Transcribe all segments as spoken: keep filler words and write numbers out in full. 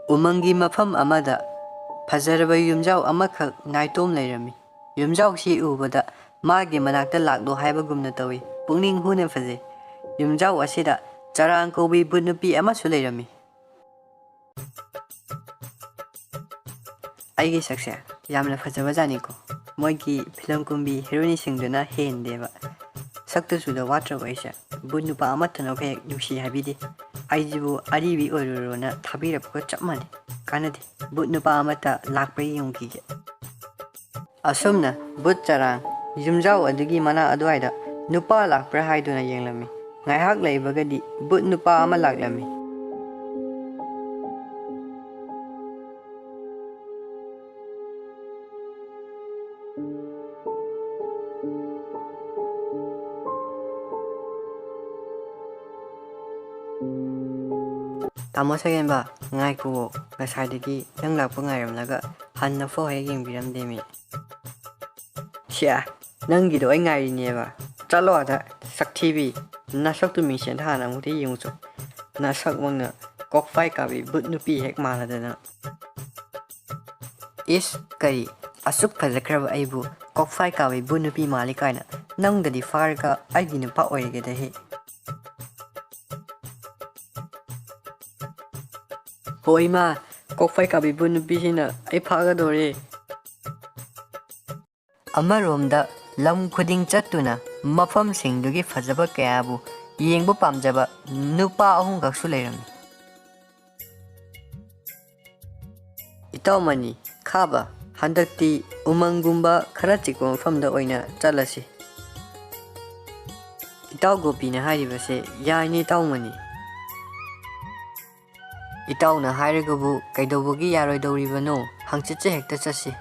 ꯎꯃꯪꯒꯤ ꯃꯐꯝ ꯑꯃꯗ ꯐꯖꯔꯕ ꯌꯨꯝꯖꯥꯎ ꯑꯃꯈꯛ ꯅꯥꯏꯇꯣꯝ ꯂꯩꯔꯝꯃꯤ꯫ ꯌꯨꯝꯖꯥꯎꯁꯤ ꯎꯕꯗ ꯃꯥꯒꯤ ꯃꯅꯥꯛꯇ ꯂꯥꯛꯂꯣ ꯍꯥꯏꯕꯒꯨꯝꯅ ꯇꯧꯏ꯫ ꯄꯨꯛꯅꯤꯡ ꯍꯨꯅ ꯐꯖꯩ꯫ ꯌꯨꯝꯖꯥꯎ ꯑꯁꯤꯗ ꯆꯔꯥꯡ ꯀꯧꯕꯤ ꯚꯨꯠ ꯅꯨꯄꯤ ꯑꯃꯁꯨ ꯂꯩꯔꯝꯃꯤ꯫ ꯑꯩꯒꯤ ꯁꯛꯁꯦ ꯌꯥꯝꯅ ꯐꯖꯕꯖꯥꯠꯅꯤꯀꯣ꯫ ꯃꯣꯏꯒꯤ ꯐꯤꯂꯝ ꯀꯨꯝꯕꯤ ꯍꯦꯔꯣꯏꯟꯁꯤꯡꯗꯨꯅ ꯍꯦꯟꯗꯦꯕ꯫ ꯁꯛꯇ ꯆꯨꯗ ꯋꯥꯠꯇ꯭ꯔꯕ ꯑꯩꯁꯦ꯫ ꯚꯨꯠ ꯅꯨꯄꯥ ꯑꯃꯠꯇꯅ ꯍꯦꯛ ꯅꯨꯡꯁꯤ ꯍꯥꯏꯕꯤꯗꯦ꯫ ꯑꯩꯁꯤꯕꯨ ꯑꯔꯤꯕꯤ ꯑꯣꯏꯔꯨꯔꯣꯅ ꯊꯥꯕꯤꯔꯛꯄꯒ ꯆꯞ ꯃꯥꯟꯅꯩ꯫ ꯀꯥꯟꯅꯗꯦ꯫ ꯚꯨꯠ ꯅꯨꯄꯥ ꯑꯃꯠꯇ ꯂꯥꯛꯄ꯭ꯔꯥ ꯌꯦꯡꯉꯨꯈꯤꯒꯦ꯫ ꯑꯁꯨꯝꯅ ꯚꯨꯠ ꯆꯔꯥꯡ ꯌꯨꯝꯖꯥꯎ ꯑꯗꯨꯒꯤ ꯃꯅꯥꯛ ꯑꯗꯨꯋꯥꯏꯗ ꯅꯨꯄꯥ ꯂꯥꯛꯄ꯭ꯔꯥ ꯍꯥꯏꯗꯨꯅ ꯌꯦꯡꯂꯝꯃꯤ꯫ ꯉꯥꯏꯍꯥꯛ ꯂꯩꯕꯒꯗꯤ ꯚꯨꯠ ꯅꯨꯄꯥ ꯑꯃ ꯂꯥꯛꯂꯝꯃꯤ꯫ ꯇꯥꯃꯣ ꯁꯒꯦꯟꯕ, ꯉꯥꯏꯈꯨꯋꯣ꯫ ꯉꯁꯥꯏꯗꯒꯤ ꯅꯪ ꯂꯥꯛꯄ ꯉꯥꯏꯔꯝꯂꯒ ꯍꯟꯅ ꯐꯥꯎ ꯍꯦꯛ ꯌꯦꯡꯕꯤꯔꯝꯗꯦꯃꯤ꯫ ꯁꯤꯌꯥ, ꯅꯪꯒꯤꯗꯣ ꯑꯩ ꯉꯥꯏꯔꯤꯅꯦꯕ꯫ ꯆꯠꯂꯣ ꯑꯗ, ꯁꯛꯊꯤꯕꯤ꯫ ꯅꯁꯛꯇꯨ ꯃꯤꯡꯁꯦꯟꯗ ꯍꯥꯟꯅ ꯑꯃꯨꯛꯇ ꯌꯦꯡꯉꯨꯆꯣ꯫ ꯅꯁꯛꯃꯛꯅ ꯀꯣꯛꯐꯥꯏ ꯀꯥꯕꯤ ꯚꯨꯠ ꯅꯨꯄꯤ ꯍꯦꯛ ꯃꯥꯜꯂꯗꯅ꯫ ꯏꯁ, ꯀꯔꯤ? ꯑꯁꯨꯛ ꯐꯖꯈ꯭ꯔꯕ ꯑꯩꯕꯨ ꯀꯣꯛꯐꯥꯏ ꯀꯥꯕꯤ ꯚꯨꯠ ꯅꯨꯄꯤ ꯃꯥꯜꯂꯤ ꯀꯥꯏꯅ ꯅꯪꯗꯗꯤ ꯐꯥꯔꯒ ꯑꯩꯒꯤ ꯅꯨꯄꯥ ꯑꯣꯏꯔꯒꯦꯗꯍꯦ꯫ ꯍꯣ ꯏꯃꯥ, ꯀꯣꯛꯐꯥꯏ ꯀꯥꯕꯤ ꯚꯨꯠ ꯅꯨꯄꯤꯁꯤꯅ ꯑꯩ ꯐꯥꯒꯗꯧꯔꯦ꯫ ꯑꯃꯔꯣꯝꯗ ꯂꯝ ꯈꯨꯗꯤꯡ ꯆꯠꯇꯨꯅ ꯃꯐꯝꯁꯤꯡꯗꯨꯒꯤ ꯐꯖꯕ ꯀꯌꯥꯕꯨ ꯌꯦꯡꯕ ꯄꯥꯝꯖꯕ ꯅꯨꯄꯥ ꯑꯍꯨꯝꯈꯛꯁꯨ ꯂꯩꯔꯝꯃꯤ꯫ ꯏꯇꯥꯎ ꯃꯅꯤ, ꯈꯥꯕ, ꯍꯟꯗꯛꯇꯤ ꯎꯃꯪꯒꯨꯝꯕ ꯈꯔ ꯆꯤꯛꯄ ꯃꯐꯝꯗ ꯑꯣꯏꯅ ꯆꯠꯂꯁꯤ꯫ ꯏꯇꯥꯎ ꯒꯣꯄꯤꯅ ꯍꯥꯏꯔꯤꯕꯁꯦ ꯌꯥꯏꯅꯦ, ꯏꯇꯥꯎ ꯃꯅꯤ꯫ ꯏꯇꯥꯎꯅ ꯍꯥꯏꯔꯒꯕꯨ ꯀꯩꯗꯧꯕꯒꯤ ꯌꯥꯔꯣꯏꯗꯧꯔꯤꯕꯅꯣ? ꯍꯪꯆꯤꯠꯁꯦ ꯍꯦꯛꯇ ꯆꯠꯁꯤ꯫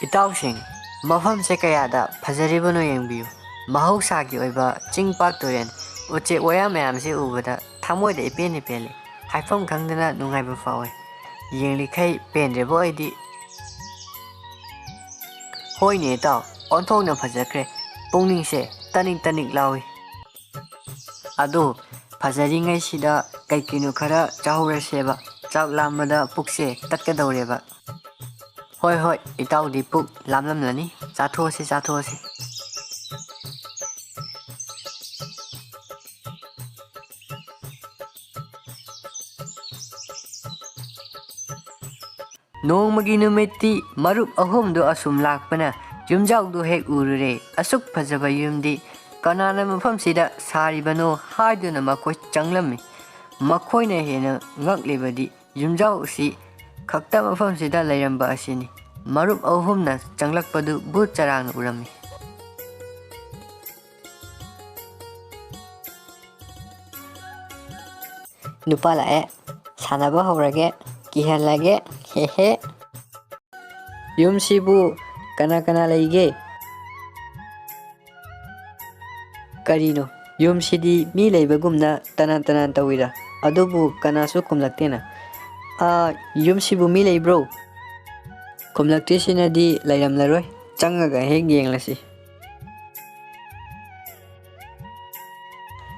ꯏꯇꯥꯎꯁꯤꯡ, ꯃꯐꯝꯁꯦ ꯀꯌꯥꯗ ꯐꯖꯔꯤꯕꯅꯣ ꯌꯦꯡꯕꯤꯌꯨ꯫ ꯃꯍꯧꯁꯥꯒꯤ ꯑꯣꯏꯕ ꯆꯤꯡ ꯄꯥꯠ ꯇꯨꯔꯦꯜ, ꯎꯆꯦꯛ ꯋꯥꯌꯥ ꯃꯌꯥꯝꯁꯤ ꯎꯕꯗ ꯊꯃꯣꯏꯗ ꯏꯄꯦꯟ ꯏꯄꯦꯜꯂꯤ꯫ ꯍꯥꯏꯐꯝ ꯈꯪꯗꯅ ꯅꯨꯡꯉꯥꯏꯕ ꯐꯥꯎꯏ꯫ ꯌꯦꯡꯂꯤꯈꯩ ꯄꯦꯟꯗ꯭ꯔꯤꯕ ꯑꯣꯏꯗꯤ꯫ ꯍꯣꯏꯅꯦ ꯏꯇꯥꯎ, ꯑꯣꯟꯊꯣꯛꯅ ꯐꯖꯈ꯭ꯔꯦ꯫ ꯄꯨꯛꯅꯤꯡꯁꯦ ꯇꯅꯤꯛ ꯇꯅꯤꯛ ꯂꯥꯎꯏ꯫ ꯑꯗꯣ ꯐꯖꯔꯤꯉꯩꯁꯤꯗ ꯀꯩ ꯀꯩꯅꯣ ꯈꯔ ꯆꯥꯍꯧꯔꯁꯦꯕ꯫ ꯆꯥꯛ ꯂꯥꯝꯕꯗ ꯄꯨꯛꯁꯦ ꯇꯠꯀꯗꯧꯔꯦꯕ꯫ ꯍꯣꯏ ꯍꯣꯏ, ꯏꯇꯥꯎꯗꯤ ꯄꯨꯛ ꯂꯥꯝꯂꯝꯂꯅꯤ꯫ ꯆꯥꯊꯣꯛꯑꯁꯤ, ꯆꯥꯊꯣꯛꯑꯁꯤ꯫ ꯅꯣꯡꯃꯒꯤ ꯅꯨꯃꯤꯠꯇꯤ ꯃꯔꯨꯞ ꯑꯍꯨꯝꯗꯨ ꯑꯁꯨꯝ ꯂꯥꯛꯄꯅ ꯌꯨꯝꯖꯥꯎꯗꯨ ꯍꯦꯛ ꯎꯔꯨꯔꯦ꯫ ꯑꯁꯨꯛ ꯐꯖꯕ ꯌꯨꯝꯗꯤ ꯀꯅꯥꯅ ꯃꯐꯝꯁꯤꯗ ꯁꯥꯔꯤꯕꯅꯣ ꯍꯥꯏꯗꯨꯅ ꯃꯈꯣꯏ ꯆꯪꯂꯝꯃꯤ꯫ ꯃꯈꯣꯏꯅ ꯍꯦꯟꯅ ꯉꯛꯂꯤꯕꯗꯤ ꯌꯨꯝꯖꯥꯎ ꯑꯁꯤ ꯈꯛꯇ ꯃꯐꯝꯁꯤꯗ ꯂꯩꯔꯝꯕ ꯑꯁꯤꯅꯤ꯫ ꯃꯔꯨꯞ ꯑꯍꯨꯝꯅ ꯆꯪꯂꯛꯄꯗꯨ ꯚꯨꯠ ꯆꯔꯥꯡꯅ ꯎꯔꯝꯃꯤ꯫ ꯅꯨꯄꯥ ꯂꯥꯛꯑꯦ꯫ ꯁꯥꯟꯅꯕ ꯍꯧꯔꯒꯦ꯫ ꯀꯤꯍꯜꯂꯒꯦ꯫ ꯍꯦ ꯍꯦ꯫ ꯌꯨꯝꯁꯤꯕꯨ ꯀꯅꯥ ꯀꯅꯥ ꯂꯩꯒꯦ? ꯀꯔꯤꯅꯣ? ꯌꯨꯝꯁꯤꯗꯤ ꯃꯤ ꯂꯩꯕꯒꯨꯝꯅ ꯇꯅꯥꯟ ꯇꯅꯥꯟ ꯇꯧꯏꯗ꯫ ꯑꯗꯨꯕꯨ ꯀꯅꯥꯁꯨ ꯈꯨꯝꯂꯛꯇꯦꯅ꯫ ꯑꯥ, ꯌꯨꯝꯁꯤꯕꯨ ꯃꯤ ꯂꯩꯕ꯭ꯔꯣ? ꯈꯨꯝꯂꯛꯇ꯭ꯔꯤꯁꯤꯅꯗꯤ ꯂꯩꯔꯝꯂꯔꯣꯏ꯫ ꯆꯪꯉꯒ ꯍꯦꯛ ꯌꯦꯡꯂꯁꯤ꯫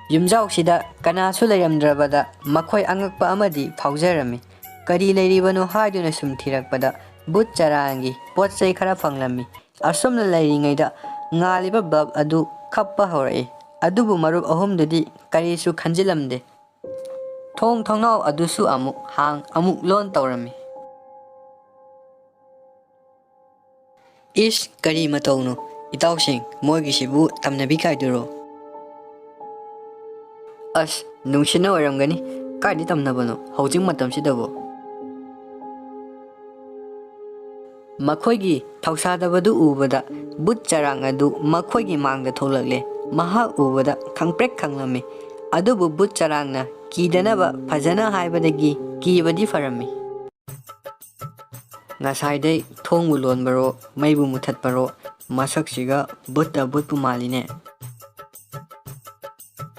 ꯌꯨꯝꯖꯥꯎꯁꯤꯗ ꯀꯅꯥꯁꯨ ꯂꯩꯔꯝꯗ꯭ꯔꯕꯗ ꯃꯈꯣꯏ ꯑꯉꯛꯄ ꯑꯃꯗꯤ ꯐꯥꯎꯖꯔꯝꯃꯤ꯫ ꯀꯔꯤ ꯂꯩꯔꯤꯕꯅꯣ ꯍꯥꯏꯗꯨꯅ ꯁꯨꯝ ꯊꯤꯔꯛꯄꯗ ꯕꯨꯠ ꯆꯔꯥꯡꯒꯤ ꯄꯣꯠ ꯆꯩ ꯈꯔ ꯐꯪꯂꯝꯃꯤ꯫ ꯑꯁꯨꯝꯅ ꯂꯩꯔꯤꯉꯩꯗ ꯉꯥꯜꯂꯤꯕ ꯕꯜꯕ ꯑꯗꯨ ꯈꯞꯄ ꯍꯧꯔꯛꯏ꯫ ꯑꯗꯨꯕꯨ ꯃꯔꯨꯞ ꯑꯍꯨꯝꯗꯨꯗꯤ ꯀꯔꯤꯁꯨ ꯈꯟꯖꯤꯜꯂꯝꯗꯦ꯫ ꯊꯣꯡ ꯊꯣꯡꯅꯥꯎ ꯑꯗꯨꯁꯨ ꯑꯃꯨꯛ ꯍꯥꯡ ꯑꯃꯨꯛ ꯂꯣꯟ ꯇꯧꯔꯝꯃꯤ꯫ ꯏꯁ, ꯀꯔꯤ ꯃꯇꯧꯅꯣ? ꯏꯇꯥꯎꯁꯤꯡ, ꯃꯣꯏꯒꯤꯁꯤꯕꯨ ꯇꯝꯅꯕꯤ ꯀꯥꯏꯗꯨꯔꯣ? ꯑꯁ, ꯅꯨꯡꯁꯤꯠꯅ ꯑꯣꯏꯔꯝꯒꯅꯤ꯫ ꯀꯥꯏꯗ ꯇꯝꯅꯕꯅꯣ ꯍꯧꯖꯤꯛ ꯃꯇꯝꯁꯤꯗꯕꯨ? ꯃꯈꯣꯏꯒꯤ ꯊꯧꯁꯥꯗꯕꯗꯨ ꯎꯕꯗ ꯕꯨꯠ ꯆꯔꯥꯡ ꯑꯗꯨ ꯃꯈꯣꯏꯒꯤ ꯃꯥꯡꯗ ꯊꯣꯛꯂꯛꯂꯦ꯫ ꯃꯍꯥꯛ ꯎꯕꯗ ꯈꯪꯄ꯭ꯔꯦꯛ ꯈꯪꯂꯝꯃꯤ꯫ ꯑꯗꯨꯕꯨ ꯕꯨꯠ ꯆꯔꯥꯡꯅ ꯀꯤꯗꯅꯕ ꯐꯖꯅ ꯍꯥꯏꯕꯗꯒꯤ ꯀꯤꯕꯗꯤ ꯐꯔꯝꯃꯤ꯫ ꯉꯁꯥꯏꯗꯩ ꯊꯣꯡꯕꯨ ꯂꯣꯟꯕꯔꯣ, ꯃꯩꯕꯨ ꯃꯨꯊꯠꯄꯔꯣ, ꯃꯁꯛꯁꯤꯒ ꯕꯨꯠꯇ ꯕꯨꯠꯄꯨ ꯃꯥꯜꯂꯤꯅꯦ꯫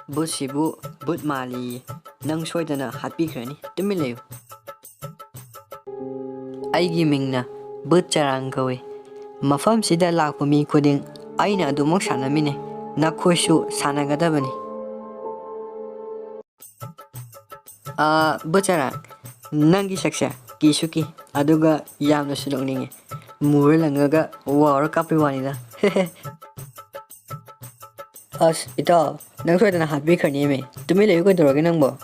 ꯕꯨꯠꯁꯤꯕꯨ ꯕꯨꯠ ꯃꯥꯜꯂꯤꯌꯦ꯫ ꯅꯪ ꯁꯣꯏꯗꯅ ꯍꯥꯠꯄꯤꯈ꯭ꯔꯅꯤ꯫ ꯇꯨꯃꯤꯟ ꯂꯩꯌꯨ꯫ ꯑꯩꯒꯤ ꯃꯤꯡꯅ ꯕꯨꯠ ꯆꯔꯥꯡ ꯀꯧꯏ꯫ ꯃꯐꯝꯁꯤꯗ ꯂꯥꯛꯄ ꯃꯤ ꯈꯨꯗꯤꯡ ꯑꯩꯅ ꯑꯗꯨꯃꯛ ꯁꯥꯟꯅꯃꯤꯟꯅꯩ꯫ ꯅꯈꯣꯏꯁꯨ ꯁꯥꯟꯅꯒꯗꯕꯅꯤ꯫ ꯑꯥ, ꯕꯨꯠ ꯆꯔꯥꯡ, ꯅꯪꯒꯤ ꯁꯛꯁꯦ ꯀꯤꯁꯨ ꯀꯤ, ꯑꯗꯨꯒ ꯌꯥꯝꯅꯁꯨ ꯅꯣꯛꯅꯤꯡꯉꯦ꯫ ꯃꯨꯔ ꯂꯪꯉꯒ ꯋꯥꯎꯔ ꯀꯥꯞꯄꯩ ꯋꯥꯅꯤꯗ꯫ ꯑꯁ, ꯏꯇꯥꯎ, ꯅꯪ ꯁꯣꯏꯗꯅ ꯍꯥꯠꯄꯤꯈ꯭ꯔꯅꯦꯃꯤ꯫ ꯇꯨꯃꯤꯟ ꯂꯩꯌꯨ, ꯀꯩꯗꯧꯔꯒꯦ ꯅꯪꯕꯣ?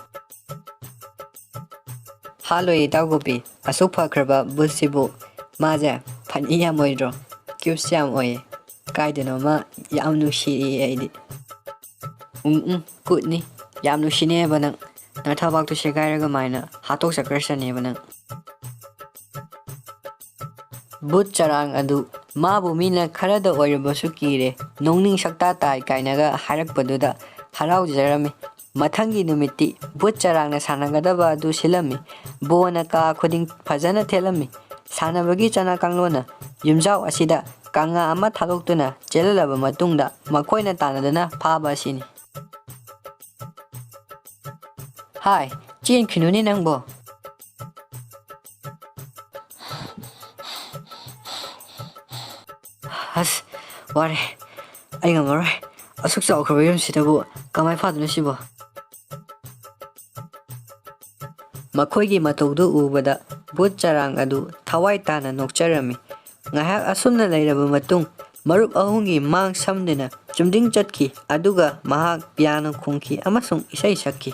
ꯍꯥꯠꯂꯣꯏ, ꯏꯇꯥꯎ ꯒꯣꯄꯤ꯫ ꯑꯁꯨꯛ ꯐꯈ꯭ꯔꯕ ꯕꯨꯠꯁꯤꯕꯨ꯫ ꯃꯥꯁꯦ funny ꯌꯥꯝ ꯑꯣꯏꯗ꯭ꯔꯣ? Cute ꯁꯨ ꯌꯥꯝ ꯑꯣꯏꯌꯦ꯫ ꯀꯥꯏꯗꯅꯣꯃ ꯌꯥꯝ ꯅꯨꯡꯁꯤꯔꯤꯌꯦ ꯑꯩꯗꯤ꯫ ꯎꯝ, ꯎꯝ, cute ꯅꯤ꯫ ꯌꯥꯝ ꯅꯨꯡꯁꯤꯅꯦꯕ ꯅꯪ꯫ ꯅꯊꯕꯥꯛꯇꯨ ꯁꯦꯒꯥꯏꯔꯒ ꯃꯥꯏꯅ ꯍꯥꯠꯇꯣꯛꯆꯈ꯭ꯔꯁꯅꯦꯕ ꯅꯪ꯫ ꯕꯨꯠ ꯆꯔꯥꯡ ꯑꯗꯨ ꯃꯥꯕꯨ ꯃꯤꯅ ꯈꯔꯗ ꯑꯣꯏꯔꯕꯁꯨ ꯀꯤꯔꯦ, ꯅꯣꯡꯅꯤꯡ ꯁꯛꯇꯥ ꯇꯥꯏ ꯀꯥꯏꯅꯒ ꯍꯥꯏꯔꯛꯄꯗꯨꯗ ꯍꯔꯥꯎꯖꯔꯝꯃꯤ꯫ ꯃꯊꯪꯒꯤ ꯅꯨꯃꯤꯠꯇꯤ ꯕꯨꯠ ꯆꯔꯥꯡꯅ ꯁꯥꯟꯅꯒꯗꯕ ꯑꯗꯨ ꯁꯤꯜꯂꯝꯃꯤ꯫ ꯕꯣꯅ ꯀꯥ ꯈꯨꯗꯤꯡ ꯐꯖꯅ ꯊꯦꯠꯂꯝꯃꯤ꯫ ꯁꯥꯟꯅꯕꯒꯤ ꯆꯠꯅ ꯀꯥꯡꯂꯣꯟꯅ ꯌꯨꯝꯖꯥꯎ ꯑꯁꯤꯗ ꯀꯥꯡꯉꯥ ꯑꯃ ꯊꯥꯗꯣꯛꯇꯨꯅ ꯆꯦꯜꯍꯜꯂꯕ ꯃꯇꯨꯡꯗ ꯃꯈꯣꯏꯅ ꯇꯥꯟꯅꯗꯨꯅ ꯐꯥꯕ ꯑꯁꯤꯅꯤ꯫ ꯍꯥꯏ, ꯆꯦꯟꯈꯤꯅꯨꯅꯦ ꯅꯪꯕꯣ꯫ ꯑꯁ, ꯋꯥꯔꯦ꯫ ꯑꯩ ꯉꯝꯃꯔꯣꯏ꯫ ꯑꯁꯨꯛ ꯆꯥꯎꯈ꯭ꯔꯕ ꯌꯨꯝꯁꯤꯗꯕꯨ ꯀꯃꯥꯏ ꯐꯥꯗꯣꯏꯅꯣ ꯁꯤꯕꯣ? ꯃꯈꯣꯏꯒꯤ ꯃꯇꯧꯗꯨ ꯎꯕꯗ ꯕꯨꯠ ꯆꯔꯥꯡ ꯑꯗꯨ ꯊꯋꯥꯏ ꯇꯥꯅ ꯅꯣꯛꯆꯔꯝꯃꯤ꯫ ꯉꯥꯏꯍꯥꯛ ꯑꯁꯨꯝꯅ ꯂꯩꯔꯕ ꯃꯇꯨꯡ, ꯃꯔꯨꯞ ꯑꯍꯨꯝꯒꯤ ꯃꯥꯡ ꯁꯝꯗꯨꯅ ꯆꯨꯝꯗ꯭ꯔꯤꯡ ꯆꯠꯈꯤ, ꯑꯗꯨꯒ ꯃꯍꯥꯛ ꯄꯤꯌꯥꯅꯣ ꯈꯣꯡꯈꯤ ꯑꯃꯁꯨꯡ ꯏꯁꯩ ꯁꯛꯈꯤ꯫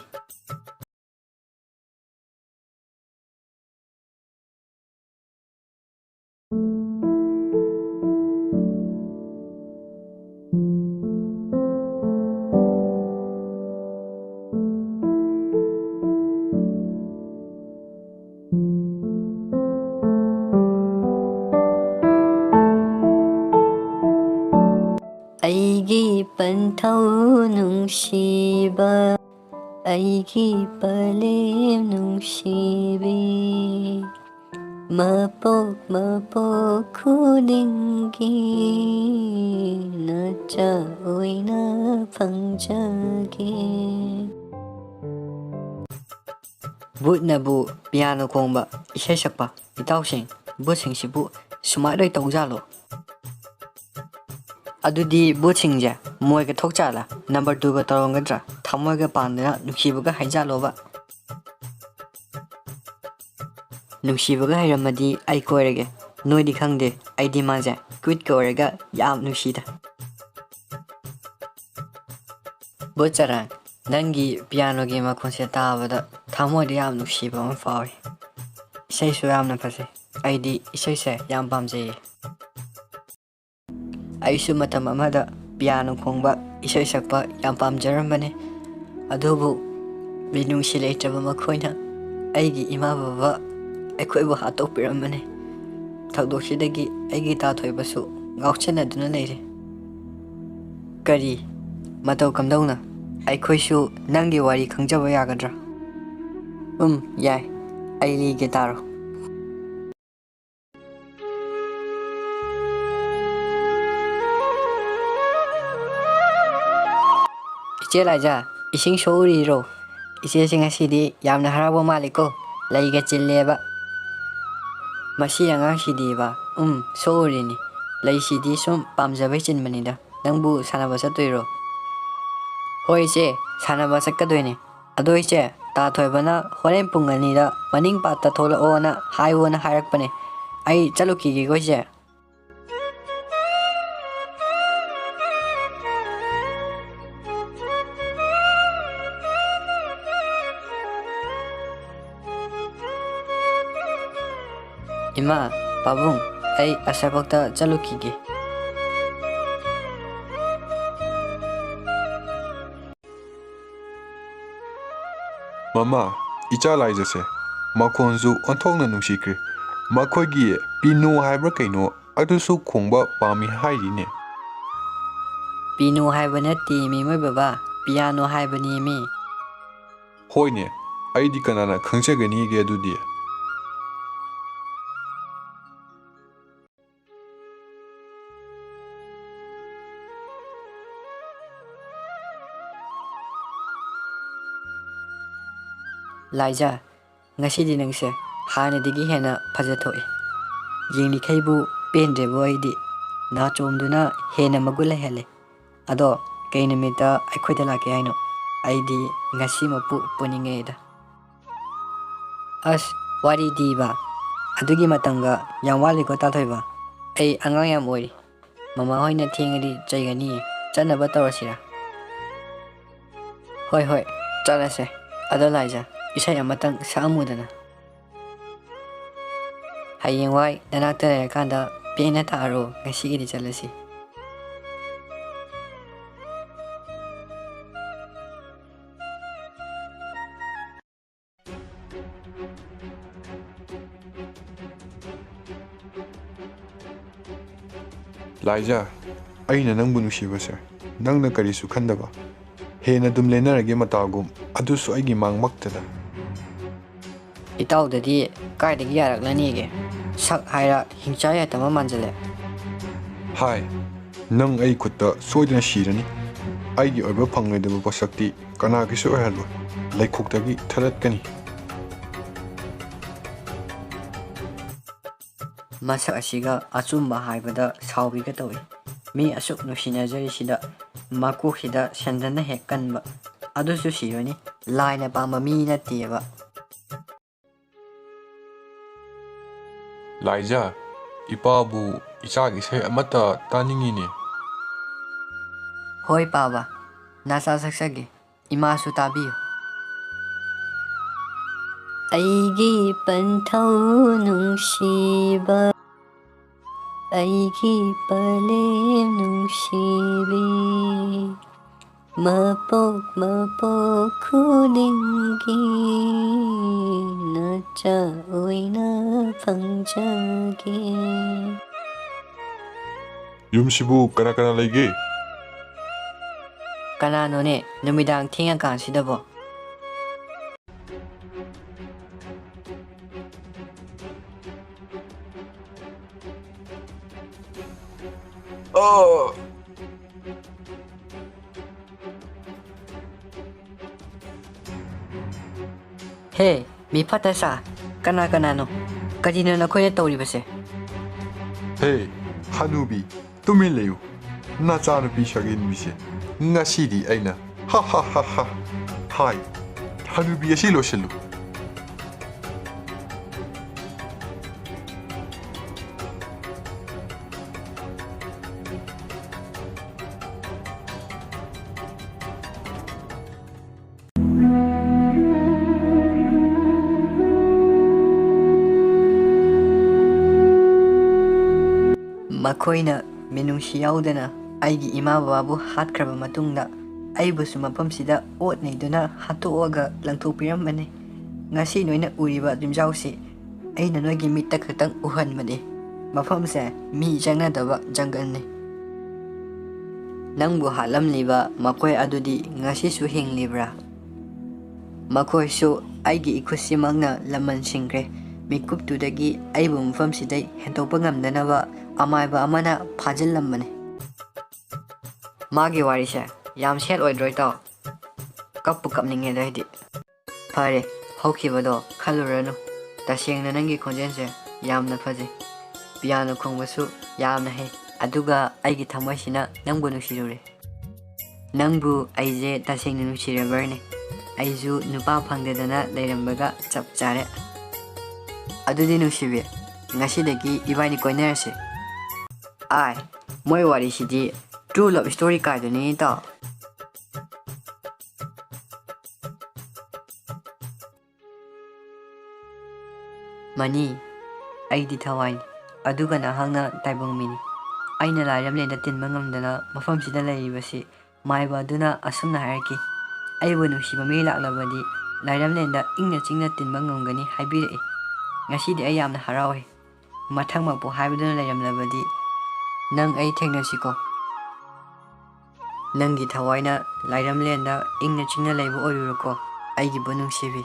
ꯑꯩꯒꯤ ꯄꯟꯊꯧ ꯅꯨꯡꯁꯤꯕ, ꯑꯩꯒꯤ ꯄꯂꯦꯝ ꯅꯨꯡꯁꯤꯕꯤ꯫ ꯃꯄꯣꯛ ꯃꯄꯣꯛ ꯈꯨꯗꯤꯡꯒꯤ ꯅꯆꯥ ꯑꯣꯏꯅ ꯐꯪꯖꯒꯦ꯫ ꯕꯨꯠꯅꯕꯨ ꯄꯤꯌꯥꯅꯣ ꯈꯣꯡꯕ, ꯏꯁꯩ ꯁꯛꯄ ꯏꯇꯥꯎꯁꯤꯡ, ꯕꯨꯠꯁꯤꯡꯁꯤꯕꯨ ꯁꯨꯃꯥꯏꯅ ꯂꯣꯏ ꯇꯧꯖꯥꯠꯂꯣ? ꯑꯗꯨꯗꯤ ꯕꯨꯠꯁꯤꯡꯁꯦ ꯃꯣꯏꯒ ꯊꯣꯛꯆꯥꯜꯂ ꯅꯝꯕꯔ ꯇꯨꯒ ꯇꯧꯔꯝꯒꯗ꯭ꯔꯥ? ꯊꯃꯣꯏꯒ ꯄꯥꯟꯗꯅ ꯅꯨꯡꯁꯤꯕꯒ ꯍꯥꯏꯖꯥꯠꯂꯣꯕ? ꯅꯨꯡꯁꯤꯕꯒ ꯍꯩꯔꯝꯃꯗꯤ ꯑꯩ ꯀꯣꯏꯔꯒꯦ꯫ ꯅꯣꯏꯗꯤ ꯈꯪꯗꯦ, ꯑꯩꯗꯤ ꯃꯥꯁꯦ ꯀ꯭ꯌꯨꯠꯀ ꯑꯣꯏꯔꯒ ꯌꯥꯝ ꯅꯨꯡꯁꯤꯗ꯫ ꯕꯣꯠ ꯆꯔꯥꯡ, ꯅꯪꯒꯤ ꯄꯤꯌꯥꯅꯣꯒꯤ ꯃꯈꯣꯟꯁꯦ ꯇꯥꯕꯗ ꯊꯃꯣꯏꯗ ꯌꯥꯝ ꯅꯨꯡꯁꯤꯕ ꯑꯃ ꯐꯥꯎꯏ꯫ ꯏꯁꯩꯁꯨ ꯌꯥꯝꯅ ꯐꯖꯩ꯫ ꯑꯩꯗꯤ ꯏꯁꯩꯁꯦ ꯌꯥꯝ ꯄꯥꯝꯖꯩꯌꯦ꯫ ꯑꯩꯁꯨ ꯃꯇꯝ ꯑꯃꯗ ꯄꯤꯌꯥꯅꯣ ꯈꯣꯡꯕ, ꯏꯁꯩ ꯁꯛꯄ ꯌꯥꯝ ꯄꯥꯝꯖꯔꯝꯕꯅꯤ꯫ ꯑꯗꯨꯕꯨ ꯃꯤꯅꯨꯡꯁꯤ ꯂꯩꯇ꯭ꯔꯕ ꯃꯈꯣꯏꯅ ꯑꯩꯒꯤ ꯏꯃꯥ ꯕꯕꯥ ꯑꯩꯈꯣꯏꯕꯨ ꯍꯥꯠꯇꯣꯛꯄꯤꯔꯝꯕꯅꯤ꯫ ꯊꯧꯗꯣꯛꯁꯤꯗꯒꯤ ꯑꯩꯒꯤ ꯇꯥ ꯊꯣꯏꯕꯁꯨ ꯉꯥꯎꯁꯟꯅꯗꯨꯅ ꯂꯩꯔꯦ꯫ ꯀꯔꯤ? ꯃꯇꯧ ꯀꯝꯗꯧꯅ? ꯑꯩꯈꯣꯏꯁꯨ ꯅꯪꯒꯤ ꯋꯥꯔꯤ ꯈꯪꯖꯕ ꯌꯥꯒꯗ꯭ꯔꯥ? ꯎꯝ, ꯌꯥꯏ꯫ ꯑꯩ ꯂꯤꯒꯦ, ꯇꯥꯔꯣ꯫ ꯏꯆꯦ ꯂꯥꯏꯖꯥ, ꯏꯁꯤꯡ ꯁꯣꯛꯎꯔꯤꯔꯣ? ꯏꯆꯦꯁꯦ ꯉꯁꯤꯗꯤ ꯌꯥꯝꯅ ꯍꯔꯥꯎꯕ ꯃꯥꯜꯂꯤꯀꯣ, ꯂꯩꯒ ꯆꯤꯜꯂꯦꯕ꯫ ꯃꯁꯤ ꯑꯉꯥꯡꯁꯤꯗꯤꯕ, ꯎꯝ, ꯁꯣꯛꯎꯔꯤꯅꯤ꯫ ꯂꯩꯁꯤꯗꯤ ꯁꯨꯝ ꯄꯥꯝꯖꯕꯩ ꯆꯤꯟꯕꯅꯤꯗ꯫ ꯅꯪꯕꯨ ꯁꯥꯟꯅꯕ ꯆꯠꯇꯣꯏꯔꯣ? ꯍꯣꯏ ꯏꯆꯦ, ꯁꯥꯟꯅꯕ ꯆꯠꯀꯗꯣꯏꯅꯦ꯫ ꯑꯗꯣ ꯏꯆꯦ, ꯇꯥ ꯊꯣꯏꯕꯅ ꯍꯣꯔꯦꯟ ꯄꯨꯡ ꯑꯅꯤꯗ ꯃꯅꯤꯡ ꯄꯥꯠꯇ ꯊꯣꯛꯂꯛꯑꯣꯅ ꯍꯥꯏꯌꯣꯅ ꯍꯥꯏꯔꯛꯄꯅꯦ꯫ ꯑꯩ ꯆꯠꯂꯨꯈꯤꯒꯦꯀꯣ ꯏꯆꯦ꯫ ꯏꯃꯥ, ꯄꯥꯕꯨꯡ, ꯑꯩ ꯑꯁꯥꯏꯐꯥꯎꯇ ꯆꯠꯂꯨꯈꯤꯒꯦ꯫ ꯃꯃꯥ, ꯏꯆꯥ ꯂꯥꯏꯖꯁꯦ ꯃꯈꯣꯟꯁꯨ ꯑꯣꯟꯊꯣꯛꯅ ꯅꯨꯡꯁꯤꯈ꯭ꯔꯦ꯫ ꯃꯈꯣꯏꯒꯤ ꯄꯤꯅꯣ ꯍꯥꯏꯕ꯭ꯔꯥ ꯀꯩꯅꯣ, ꯑꯗꯨꯁꯨ ꯈꯣꯡꯕ ꯄꯥꯝꯃꯤ ꯍꯥꯏꯔꯤꯅꯦ꯫ ꯄꯤꯅꯣ ꯍꯥꯏꯕ ꯅꯠꯇꯦ ꯃꯤ ꯃꯣꯏ ꯕꯕꯥ, ꯄꯤꯌꯥꯅꯣ ꯍꯥꯏꯕꯅꯦ ꯃꯤ꯫ ꯍꯣꯏꯅꯦ, ꯑꯩꯗꯤ ꯀꯅꯥꯅ ꯈꯪꯖꯒꯅꯤꯒꯦ ꯑꯗꯨꯗꯤ? ꯂꯥꯏꯖꯥ, ꯉꯁꯤꯗꯤ ꯅꯪꯁꯦ ꯍꯥꯟꯅꯗꯒꯤ ꯍꯦꯟꯅ ꯐꯖꯊꯣꯛꯑꯦ꯫ ꯌꯦꯡꯂꯤꯈꯩꯕꯨ ꯄꯦꯟꯗ꯭ꯔꯦꯕꯨ ꯑꯩꯗꯤ꯫ ꯅꯥꯆꯣꯝꯗꯨꯅ ꯍꯦꯟꯅ ꯃꯒꯨꯟ ꯂꯩꯍꯜꯂꯦ꯫ ꯑꯗꯣ ꯀꯩ ꯅꯨꯃꯤꯠꯇ ꯑꯩꯈꯣꯏꯗ ꯂꯥꯛꯀꯦ ꯍꯥꯏꯅꯣ? ꯑꯩꯗꯤ ꯉꯁꯤꯃꯛꯄꯨ ꯄꯨꯅꯤꯡꯉꯦꯗ꯫ ꯑꯁ, ꯋꯥꯔꯤꯗꯤꯕ, ꯑꯗꯨꯒꯤ ꯃꯇꯝꯒ ꯌꯥꯝ ꯋꯥꯠꯂꯤꯀꯣ ꯇꯥꯊꯣꯏꯕ꯫ ꯑꯩ ꯑꯉꯥꯡ ꯌꯥꯝ ꯑꯣꯏꯔꯤ꯫ ꯃꯃꯥ ꯍꯣꯏꯅ ꯊꯦꯡꯉꯗꯤ ꯆꯩꯒꯅꯤ꯫ ꯆꯠꯅꯕ ꯇꯧꯔꯁꯤꯔꯥ? ꯍꯣꯏ, ꯍꯣꯏ, ꯆꯠꯂꯁꯦ꯫ ꯑꯗꯣ ꯂꯥꯏꯖꯥ, ꯏꯁꯩ ꯑꯃꯇꯪ ꯁꯛꯑꯝꯃꯨꯗꯅ꯫ ꯍꯌꯦꯡꯋꯥꯏ ꯅꯅꯥꯛꯇ ꯂꯩꯔꯀꯥꯟꯗ ꯄꯦꯟꯅ ꯇꯥꯔꯣ꯫ ꯉꯁꯤꯒꯤꯗꯤ ꯆꯠꯂꯁꯤ꯫ ꯂꯥꯏꯖꯥ, ꯑꯩꯅ ꯅꯪꯕꯨ ꯅꯨꯡꯁꯤꯕꯁꯦ ꯅꯪꯅ ꯀꯔꯤꯁꯨ ꯈꯟꯗꯕ꯫ ꯍꯦꯟꯅ ꯑꯗꯨꯝ ꯂꯦꯟꯅꯔꯒꯦ ꯃꯇꯥꯒꯨꯝ, ꯑꯗꯨꯁꯨ ꯑꯩꯒꯤ ꯃꯥꯡꯃꯛꯇꯗ꯫ ꯏꯇꯥꯎꯗꯗꯤ ꯀꯥꯏꯗꯒꯤ ꯌꯥꯔꯛꯂꯅꯤꯒꯦ? ꯁꯛ ꯍꯥꯏꯔ ꯍꯤꯡꯆꯥ ꯌꯥꯏꯇꯝ ꯑꯃ ꯃꯥꯟꯖꯜꯂꯦ꯫ ꯍꯥꯏ, ꯅꯪ ꯑꯩ ꯈꯨꯠꯇ ꯁꯣꯏꯗꯅ ꯁꯤꯔꯅꯤ꯫ ꯑꯩꯒꯤ ꯑꯣꯏꯕ ꯐꯪꯂꯣꯏꯗꯕ ꯄꯣꯠꯁꯛꯇꯤ ꯀꯅꯥꯒꯤꯁꯨ ꯑꯣꯏꯍꯜꯂꯣꯏ꯫ ꯂꯩꯈꯣꯛꯇꯒꯤ ꯊꯗꯠꯀꯅꯤ꯫ ꯃꯁꯛ ꯑꯁꯤꯒ ꯑꯆꯨꯝꯕ ꯍꯥꯏꯕꯗ ꯁꯥꯎꯕꯤꯒ ꯇꯧꯏ꯫ ꯃꯤ ꯑꯁꯨꯛ ꯅꯨꯡꯁꯤꯅꯖꯔꯤꯁꯤꯗ ꯃꯀꯣꯛꯁꯤꯗ ꯁꯦꯟꯗꯟꯅ ꯍꯦꯛ ꯀꯟꯕ꯫ ꯑꯗꯨꯁꯨ ꯁꯤꯔꯅꯤ꯫ ꯂꯥꯏꯅ ꯄꯥꯝꯕ ꯃꯤ ꯅꯠꯇꯦꯕ꯫ ꯂꯥꯏꯖꯥ, ꯏꯄꯥꯕꯨ ꯏꯆꯥꯒꯤ ꯏꯁꯩ ꯑꯃꯠꯇ ꯇꯥꯅꯤꯡꯉꯤꯅꯦ꯫ ꯍꯣꯏ ꯄꯥꯕ, ꯅꯆꯥ ꯁꯛꯆꯒꯦ꯫ ꯏꯃꯥꯁꯨ ꯇꯥꯕꯤꯌꯨ꯫ ꯑꯩꯒꯤ ꯄꯟꯊꯧ ꯅꯨꯡꯁꯤꯕ, ꯑꯩꯒꯤ ꯄꯂꯦꯝ ꯅꯨꯡꯁꯤꯕꯤ, ꯃꯄꯣꯛ ꯃꯄꯣꯛ ꯈꯨꯗꯤꯡꯒꯤ ꯅꯆꯥ ꯑꯣꯏꯅ ꯐꯪꯖꯒꯦ꯫ ꯌꯨꯝꯁꯤꯕꯨ ꯀꯅꯥ ꯀꯅꯥ ꯂꯩꯒꯦ? ꯀꯅꯥꯅꯣꯅꯦ ꯅꯨꯃꯤꯗꯥꯡ ꯊꯦꯡꯉꯀꯥꯟꯁꯤꯗꯕꯣ? ꯑꯣ! ꯍꯦ, ꯃꯤ ꯐꯠꯇ ꯁꯥ, ꯀꯅꯥ ꯀꯅꯥꯅꯣ? ꯀꯔꯤꯅꯣ ꯅꯈꯣꯏꯅ ꯇꯧꯔꯤꯕꯁꯦ? ꯍꯦ, ꯍꯅꯨꯕꯤ, ꯇꯨꯃꯤꯟ ꯂꯩꯌꯨ꯫ ꯅꯆꯥꯅꯨꯄꯤ ꯁꯛꯍꯦꯟꯕꯤꯁꯦ ꯉꯁꯤꯗꯤ ꯑꯩꯅ ꯍꯥ ꯍꯥ ꯍꯥ ꯍꯥ ꯍꯥꯏ꯫ ꯍꯅꯨꯕꯤ ꯑꯁꯤ ꯂꯣꯏꯁꯤꯜꯂꯨ꯫ ꯃꯈꯣꯏꯅ ꯃꯤꯅꯨꯡꯁꯤ ꯌꯥꯎꯗꯅ ꯑꯩꯒꯤ ꯏꯃꯥ ꯕꯕꯥꯕꯨ ꯍꯥꯠꯈ꯭ꯔꯕ ꯃꯇꯨꯡꯗ, ꯑꯩꯕꯨꯁꯨ ꯃꯐꯝꯁꯤꯗ ꯑꯣꯠ ꯅꯩꯗꯨꯅ ꯍꯥꯠꯇꯣꯛꯑꯒ ꯂꯪꯊꯣꯛꯄꯤꯔꯝꯕꯅꯤ꯫ ꯉꯁꯤ ꯅꯣꯏꯅ ꯎꯔꯤꯕ ꯌꯨꯝꯖꯥꯎꯁꯤ ꯑꯩꯅ ꯅꯣꯏꯒꯤ ꯃꯤꯠꯇ ꯈꯛꯇꯪ ꯎꯍꯟꯕꯅꯤ꯫ ꯃꯐꯝꯁꯦ ꯃꯤ ꯆꯪꯅꯗꯕ ꯖꯪꯒꯜꯅꯤ꯫ ꯅꯪꯕꯨ ꯍꯥꯠꯂꯝꯂꯤꯕ ꯃꯈꯣꯏ ꯑꯗꯨꯗꯤ ꯉꯁꯤꯁꯨ ꯍꯤꯡꯂꯤꯕ꯭ꯔꯥ? ꯃꯈꯣꯏꯁꯨ ꯑꯩꯒꯤ ꯏꯈꯨꯠꯁꯤꯃꯛꯅ ꯂꯃꯟ ꯁꯤꯡꯈ꯭ꯔꯦ꯫ ꯃꯤꯀꯨꯞꯇꯨꯗꯒꯤ ꯑꯩꯕꯨ ꯃꯐꯝꯁꯤꯗꯩ ꯍꯦꯟꯗꯣꯛꯄ ꯉꯝꯗꯅꯕ ꯑꯃꯥꯏꯕ ꯑꯃꯅ ꯐꯥꯖꯤꯜꯂꯝꯕꯅꯤ꯫ ꯃꯥꯒꯤ ꯋꯥꯔꯤꯁꯦ ꯌꯥꯝ ꯁꯦꯠ ꯑꯣꯏꯗ꯭ꯔꯣ, ꯏꯇꯥꯎ? ꯀꯞꯄꯨ ꯀꯞꯅꯤꯡꯉꯦꯗ ꯑꯩꯗꯤ꯫ ꯐꯔꯦ, ꯍꯧꯈꯤꯕꯗꯣ ꯈꯜꯂꯨꯔꯅꯨ꯫ ꯇꯁꯦꯡꯅ ꯅꯪꯒꯤ ꯈꯣꯟꯖꯦꯜꯁꯦ ꯌꯥꯝꯅ ꯐꯖꯩ꯫ ꯄꯤꯌꯥꯅꯣ ꯈꯣꯡꯕꯁꯨ ꯌꯥꯝꯅ ꯍꯩ꯫ ꯑꯗꯨꯒ ꯑꯩꯒꯤ ꯊꯃꯣꯏꯁꯤꯅ ꯅꯪꯕꯨ ꯅꯨꯡꯁꯤꯔꯨꯔꯦ꯫ ꯅꯪꯕꯨ ꯑꯩꯁꯦ ꯇꯁꯦꯡꯅ ꯅꯨꯡꯁꯤꯔꯕ꯭ꯔꯅꯦ? ꯑꯩꯁꯨ ꯅꯨꯄꯥ ꯐꯪꯗꯗꯅ ꯂꯩꯔꯝꯕꯒ ꯆꯞ ꯆꯥꯔꯦ꯫ ꯑꯗꯨꯗꯤ ꯅꯨꯡꯁꯤꯕꯤ, ꯉꯁꯤꯗꯒꯤ ꯏꯕꯥꯅꯤ ꯀꯣꯏꯅꯔꯁꯦ꯫ ꯑꯥꯏ, ꯃꯣꯏ ꯋꯥꯔꯤꯁꯤꯗꯤ true love story ꯀꯥꯏꯗꯨꯅꯤ, ꯏꯇꯥꯎ꯫ ꯃꯅꯤ, ꯑꯩꯗꯤ ꯊꯋꯥꯏꯅꯤ, ꯑꯗꯨꯒ ꯅꯍꯥꯛꯅ ꯇꯥꯏꯕꯪ ꯃꯤꯅꯤ꯫ ꯑꯩꯅ ꯂꯥꯏꯔꯦꯝꯂꯦꯟꯗ ꯇꯤꯟꯕ ꯉꯝꯗꯅ ꯃꯐꯝꯁꯤꯗ ꯂꯩꯔꯤꯕꯁꯤ ꯃꯥꯏꯕ ꯑꯗꯨꯅ ꯑꯁꯨꯝꯅ ꯍꯥꯏꯔꯛꯈꯤ, "ꯑꯩꯕꯨ ꯅꯨꯡꯁꯤꯕ ꯃꯤ ꯂꯥꯛꯂꯕꯗꯤ ꯂꯥꯏꯔꯦꯝꯂꯦꯟꯗ ꯏꯪꯅ ꯆꯤꯛꯅ ꯇꯤꯟꯕ ꯉꯝꯒꯅꯤ" ꯍꯥꯏꯕꯤꯔꯛꯏ꯫ ꯉꯁꯤꯗꯤ ꯑꯩ ꯌꯥꯝꯅ ꯍꯔꯥꯎꯏ꯫ ꯃꯊꯪꯃꯛꯄꯨ ꯍꯥꯏꯕꯗꯨꯅ ꯂꯩꯔꯝꯂꯕꯗꯤ ꯅꯪ ꯑꯩ ꯊꯦꯡꯅꯁꯤꯀꯣ꯫ ꯅꯪꯒꯤ ꯊꯋꯥꯏꯅ ꯂꯥꯏꯔꯦꯝꯂꯦꯟꯗ ꯏꯪꯅ ꯆꯤꯛꯅ ꯂꯩꯕ ꯑꯣꯏꯔꯨꯔꯣꯀꯣ, ꯑꯩꯒꯤꯕꯨ ꯅꯨꯡꯁꯤꯕꯤ꯫